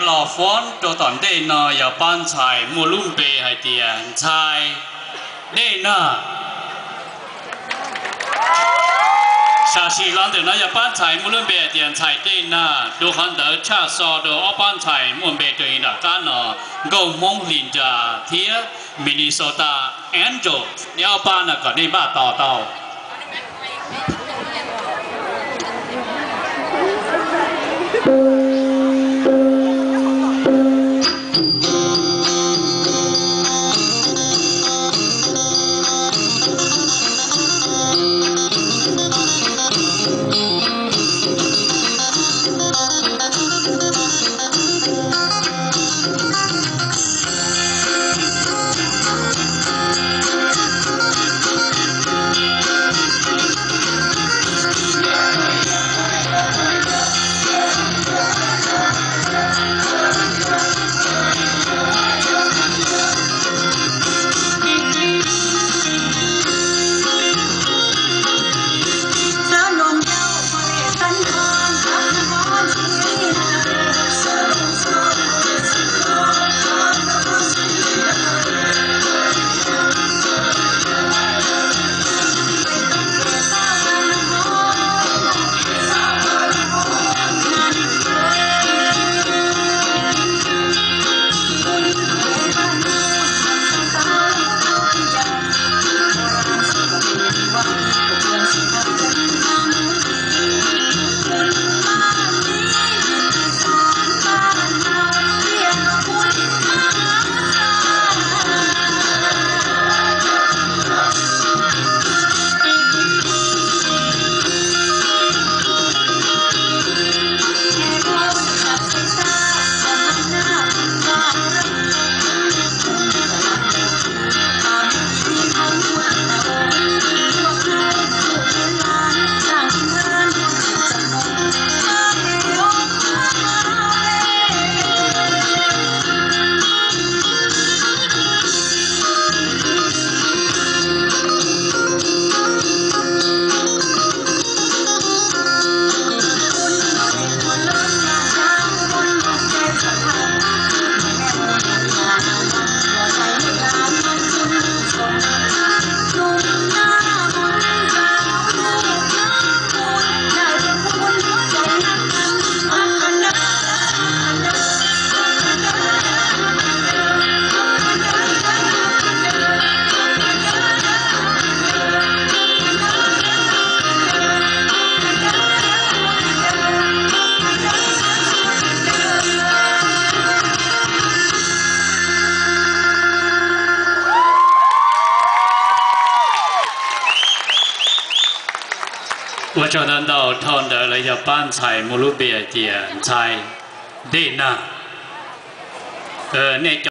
Los fob rau tom ntej no yog pab ntxhais muaj lub npe hais tias ntxhais Dej Nag. Sam sim los ntawm no yog pab ntxhais muaj lub npe hais tias ntxhais Dej Nag. Dua qhov ntawd tshaj xo rau ob pab ntxhais muaj npe rau nram qab no, Nkauj Hmoob Hlis Nras thiab Minnesota Angel. Nej ob pab no kom nej npaj tos tau. Ua tsaug ntau ntau. Dhau ntawd lawv yog pab ntxhais muaj lub npe hais tias ntxhais Dej Nag. Nej